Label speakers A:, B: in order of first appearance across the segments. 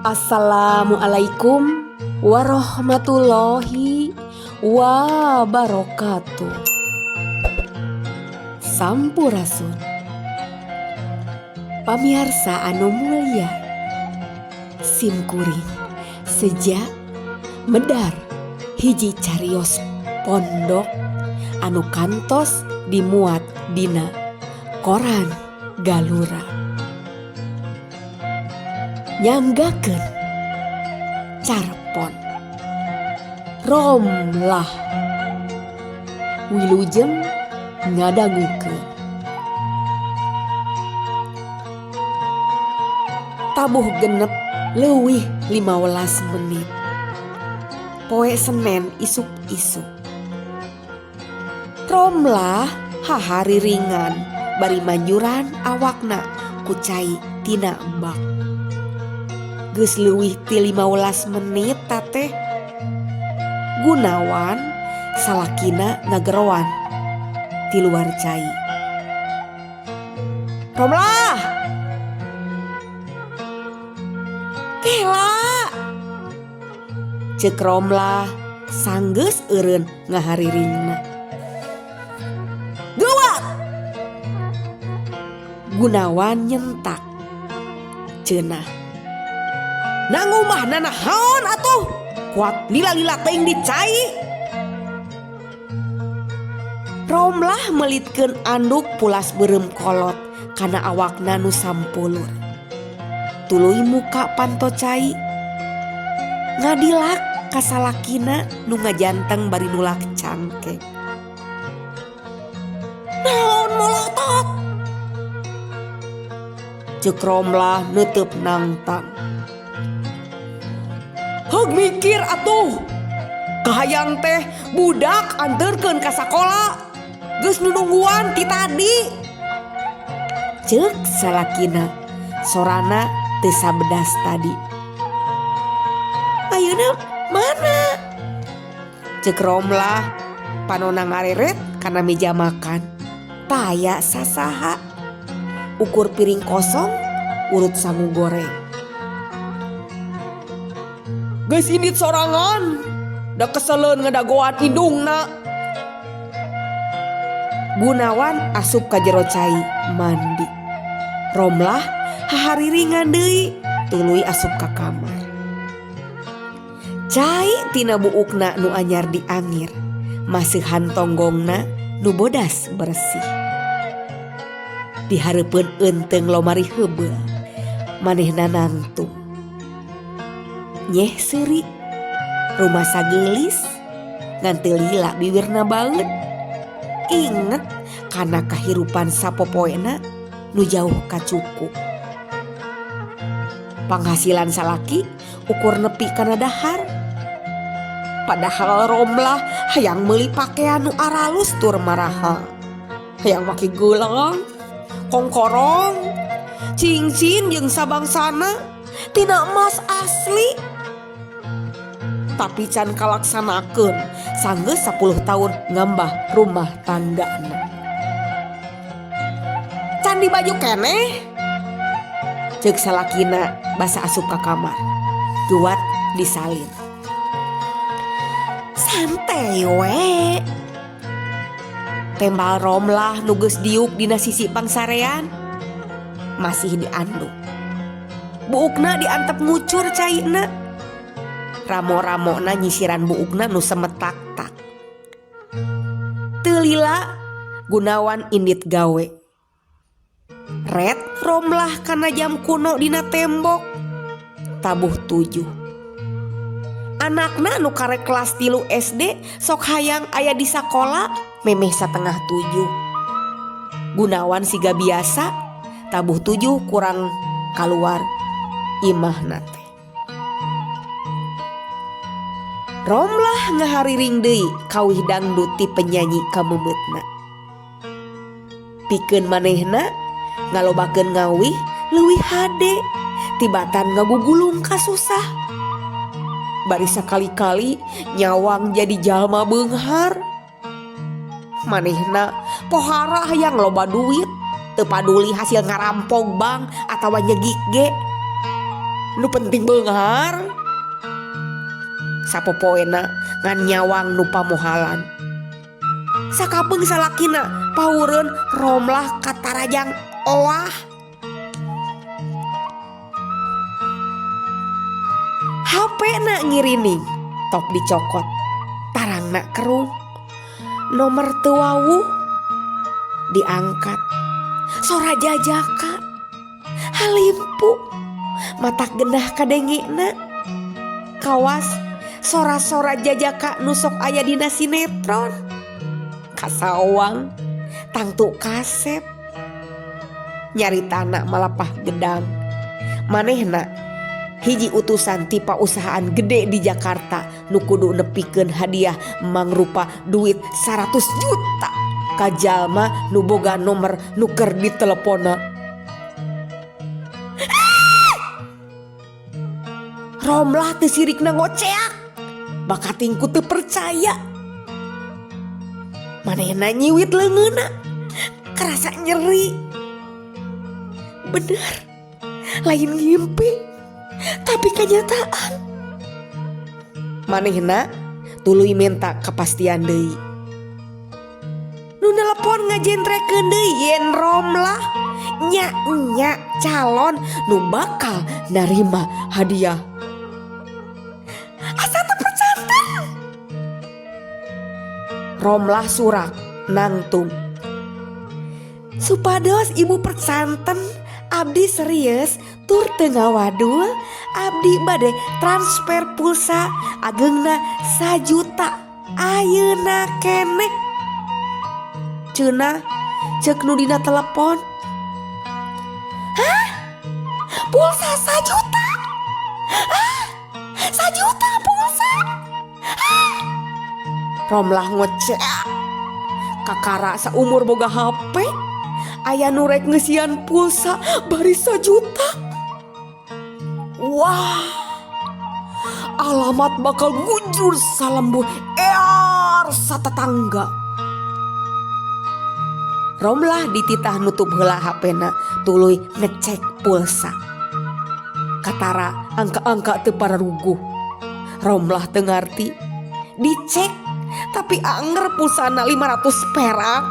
A: Assalamualaikum warahmatullahi wabarakatuh. Sampurasun. Pamiarsa anu mulia. Sim kuring seja medar hiji carios pondok anu kantos dimuat dina koran Galura. Nyanggakeun carpon Romlah wilujeng ngadangukeun. Tabuh 6 leuwih 15 menit. Poe Senen isuk-isuk. Romlah hahariringan bari manjuran awakna ku cai tina bak. Geus leuwih ti 15 menit tateh. Gunawan salakina ngageroan ti luar cai. Romlah! Kela! Ceuk Romlah sanggeus eureun ngahariringna. Geuwat! Gunawan nyentak. Ceunah. Nangumah nanahaon atuh? Kuat lila-lila teuing di cai. Romlah melitkeun anduk pulas beureum kolot kana awakna nu sampulur. Tuluy muka panto cai. Ngadilak ka salakina nu ngajanteng bari nulak cangkeng. Naon molotot? Ceuk Romlah neuteup nangtang. Heug mikir atuh. Kahayang teh budak anterkeun ka sakola. Geus nunungguan ti tadi. Ceuk salakina sorana teu sabedas tadi. Ayeuna mana? Ceuk Romlah panona ngareret kana meja makan. Taya sasaha. Ukur piring kosong urut sangu goreng. Geus indit sorangan, da keseleun ngadagoan indungna. Gunawan asup ka jero cai mandi. Romlah hahariringan deui tuluy asup ka kamar. Cai tina buukna nu anyar diangir, maseuhan tonggongna nu bodas bersih. Dihareupeun eunteung lomari heubeul, manehna nangtung. Nyeh seuri, rumasa geulis, ngan teu lila biwirna baeud. Inget kana kahirupan sapopoena nu jauh kacukup. Panghasilan salaki ukur nepi kana dahar. Padahal Romlah hayang meuli pakaian nu aralus tur marahal. Hayang make gelang, kongkorong, cincin jeung sabangsana tina emas asli. Tapi can kalaksanakeun sanggeus 10 tahun ngambah rumah tanggana. Can dibaju keneh? Ceuk salakina basa asup ka kamar. Geuwat disalin. Santai we. Tembal Romlah nu geus diuk dina sisi pangsarean masih dianduk. Buukna diantep ngucur caina. Ramo-ramona nyisiran buukna nu semetak-tak. Teu lila Gunawan indit gawe. Ret Romlah kana jam kuno dina tembok. Tabuh 7. Anakna nu karek kelas 3 SD sok hayang aya di sakola memeh 6:30. Gunawan siga biasa tabuh 7 kurang kaluar imahna teh. Romlah ngahariring deui kawih dangdut ti penyanyi kameumeutna. Pikeun manehna ngalobakeun ngawih leuwih hade tibatan ngagugulung kasusah. Bari sakali-kali nyawang jadi jalma beunghar. Manehna pohara hayang loba duit. Teu paduli hasil ngarampok bank atawa nyegik ge. Nu penting beunghar. Sapopoena ngan nyawang nu pamohalan. Sakapeung salakina paureun Romlah katarajang oah. HP na ngirining top dicokot tarangna kerung nomor teu wawuh diangkat sora jajaka halimpu matak genah kadengena kawas sora-sora jajaka nu sok aya dina sinetron kasawang tangtu kasep nyaritana malapah gedang manehna hiji utusan ti pausahaan gede di Jakarta nu kudu nepikeun hadiah mangrupa duit 100 juta ka jalma nu boga nomer nu keur diteleponna. Romlah teu sirikna ngoceak bakating ku teu percaya. Manehna nyiwit leungeunna kerasa nyeri. Bener lain ngimpi tapi kenyataan. Manehna tuluy minta kepastian deui. Nu nelepon ngajentrekeun deui yen Romlah nya nya calon nu bakal narima hadiah. Asa teu percanten. Romlah surak nangtung. Supados ibu percanten abdi serius tur teu ngawadul abdi bade transfer pulsa ageungna 1 juta ayeuna keneh. Cenah ceuk nu dina telepon. Hah? Pulsa 1 juta? Hah? 1 juta pulsa? Hah? Romlah ngoceh. Kakara saumur boga HP aya nu rek ngeusian pulsa bari 1 juta. Wah, alamat bakal gujur salembur ear satatangga. Romlah dititah nutup heula HP-na tuluy ngecek pulsa. Katara angka-angka teu pararuguh. Romlah teu ngarti. Dicek tapi anger pulsana 500 perak.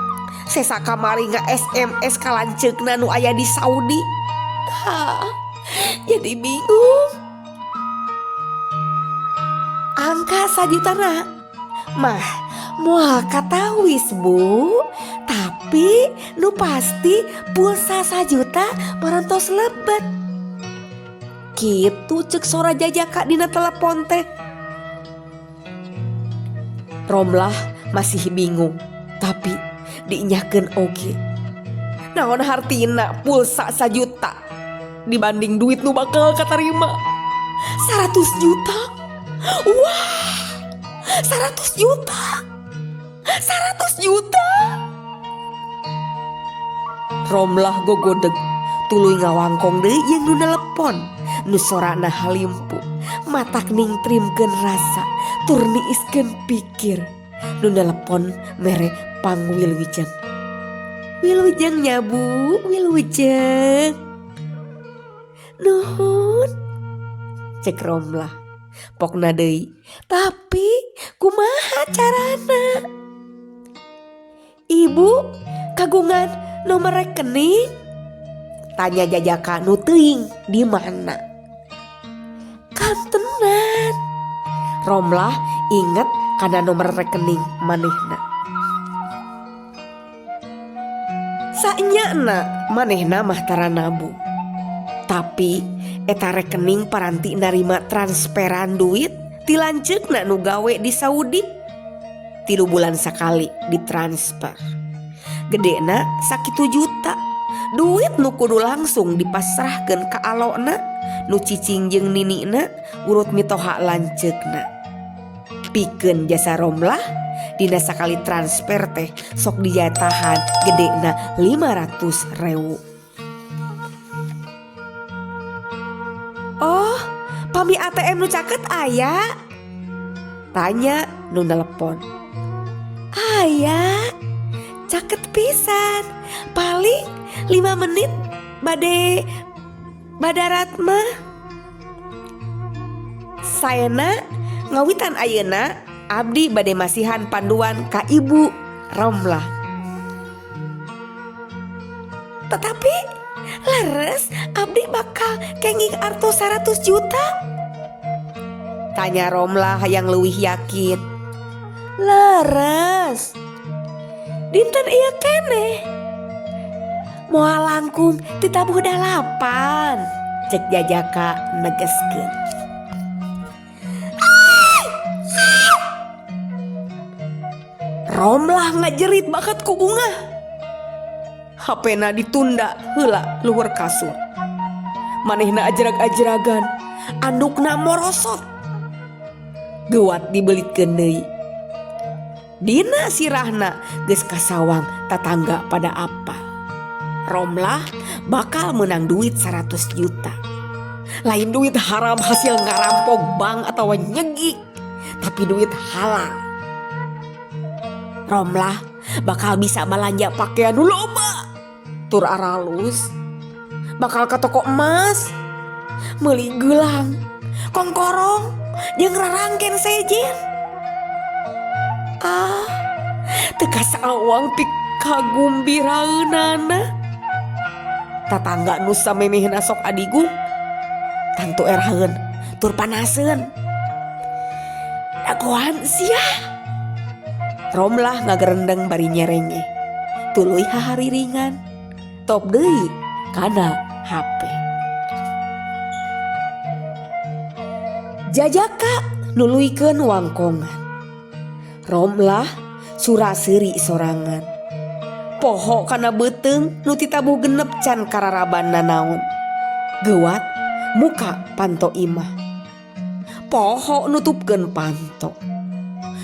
A: Sesa kamari nga SMS ka lanceukna nu aya di Saudi. Hah, jadi bingung. Angka sajutana mah moal katawis, Bu. Tapi nu pasti pulsa 1 juta parantos lebet. Kitu cek sora jajaka dina telepon teh. Romlah masih bingung, tapi diinyahkeun oge. Naon hartina pulsa 1 juta dibanding duit nu bakal katarima 100 juta. Wah, 100 juta, 100 juta. Romlah gogodeg tuluy ngawangkong deui jeung nu nelepon nu sorana halimpu matak ningtrimkeun rasa tur niiskeun pikir. Nu nelepon mere pangwilujeng. Wilujeng nya, Bu, wilujeng. Nuhun, cek Romlah. Pokna deui, tapi kumaha carana? Ibu kagungan nomor rekening? Tanya jajaka nu teuing di mana. Kantenan. Romlah inget kana nomor rekening manehna. Saenyana manehna mah tara nabung. Tapi eta rekening paranti narima transferan duit ti lanceukna nu gawe di Saudi. 3 bulan sakali ditransfer. Gedena sakitu juta. Duit nu kudu langsung dipasrahkeun ka alona nu cicing jeung ninina urut mitoha lanceukna. Pikeun jasa Romlah dina sakali transfer teh sok dijatahan gedena 500 rewu. Oh, pami ATM nu caket aya? Tanya nu nelepon. Aya, caket pisan. Paling 5 menit bade badarat mah. Saena ngawitan ayeuna abdi bade masihan panduan ka Ibu Romlah. Tetapi leres abdi bakal kenging artos 100 juta? Tanya Romlah yang leuwih yakin. Leres. Dinten ieu keneh. Moal langkung ti tabuh 8, cek Jajaka negeskeun. Romlah ngajerit bakat ku bungah. Hapena ditunda heula luhur kasur. Manehna ajrag-ajragan, andukna morosot. Geuwat dibelitkeun deui. Dina sirahna geus kasawang tatangga pada apa. Romlah bakal menang duit 100 juta. Lain duit haram hasil ngarampok bank atau nyegik, tapi duit halal. Romlah bakal bisa belanja pakaian nu loba, tur aralus. Bakal ke toko emas, meuli gelang, kongkorong, jeung rarangken sejen. Ah, teu kasawang pikagumbiraeunana. Tatangga nu samemehna sok adigung, tangtu eraheun tur panaseun. Dagoan sia. Romlah ngagerendeng bari nyerenge. Tuluy hahariringan. Top deui kana HP. Jajaka nuluykeun wangkongan. Romlah sura-seuri sorangan. Poho kana beuteung nu titabuh genep can kararaban nanaon. Geuwat muka panto imah. Poho nutupkeun panto.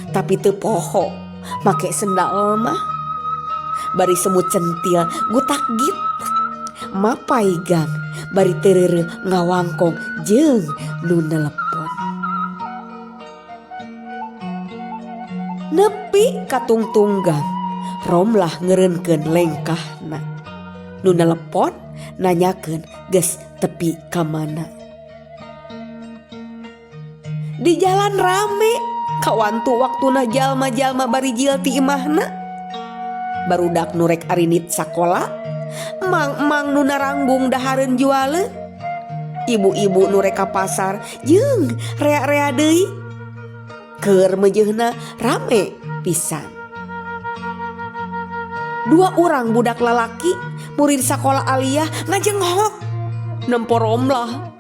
A: Tapi teu poho make sendal mah. Bari semut centil gutak git. Mapai gang bari teureureuh ngawangkong jeung nu nelepon. Nepi katungtung gang, Romlah ngeureunkeun lengkahna. Nu nelepon nanyakeun geus tepi ka mana. Di jalan rame, kawantu waktuna jalma-jalma bari jil ti imahna. Barudak nu rek arinit sakola, mang-mang nu naranggung dahareun jualeun, ibu-ibu nu rek ka pasar jeung rea-rea deui. Keur meujeuhna rame pisan. 2 urang budak lalaki murid sakola aliyah ngajenghok nempo Romlah,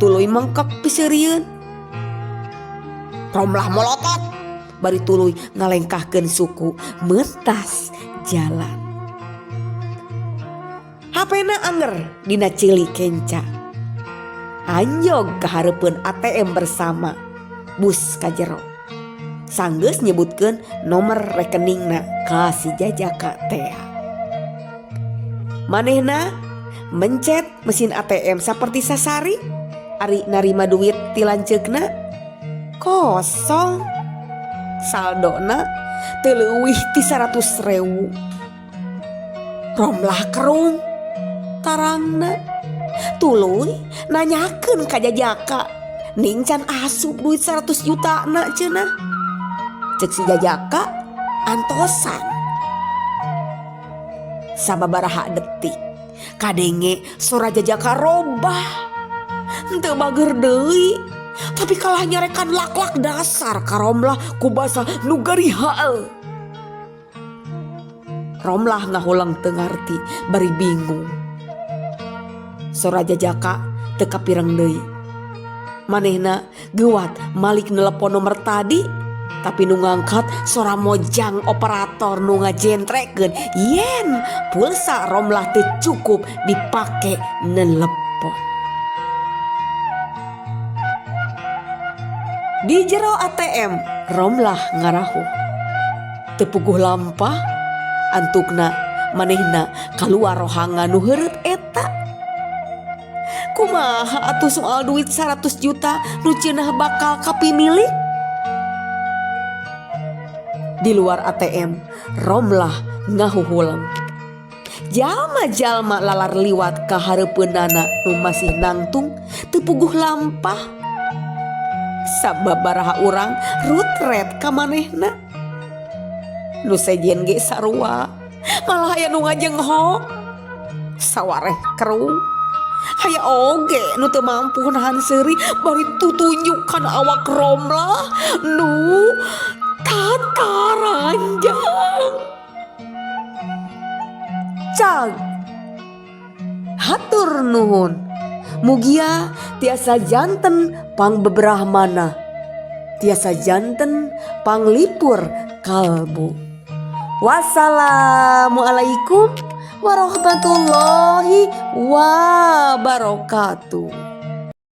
A: tuluy mangkak piseurieun. Romlah molotot bari tuluy ngalengkahkeun suku mentas jalan. Hapena anger dina ceuli kenca. Anjog kahareupeun ATM bersama bus ka jero. Sanggeus nyebutkeun nomor rekeningna ka si Jajaka tea. Manehna mencet mesin ATM saperti sasari ari narima duit ti lanceukna kosong. Saldona teu leuwih ti 100.000. Romlah kerung tarangna. Tuluy nanyakeun ka Jajaka, ning can asup duit 100 juta na cenah. Cek si Jajaka antosan. Sababaraha detik kadenge sora Jajaka robah. Henteu bager deui, tapi kalah nyarekan lak-lak dasar ka Romlah ku basa nu garihaeul. Romlah ngahulang teu ngarti bari bingung. Sora Jajaka teu kapireng deui. Manehna geuwat malik nelepon nomor tadi, tapi nu ngangkat sora mojang operator nu ngajentrekeun yen pulsa Romlah teu cukup dipake nelepon. Di jero ATM Romlah ngarahuh. Teu puguh lampah antukna manehna kaluar rohangan nu heureut eta. Kumaha atuh soal duit 100 juta nu ceunah bakal kapimilik? Di luar ATM Romlah ngahuhulang. Jalma-jalma lalar liwat ka hareupeunana nu masih nangtung teu puguh lampah. Sababaraha urang rutret ka manehna. Nu sejen ge sarua, malah aya nu ngajenghok. Sawareh kerung. Aya oge nu teu mampu nahan seuri bari tutunjuk kana awak Romlah nu tataranjang. Cag. Hatur nuhun. Mugia tiasa janten pangbeberahmana. Tiasa janten panglipur kalbu. Wassalamualaikum warahmatullahi wabarakatuh.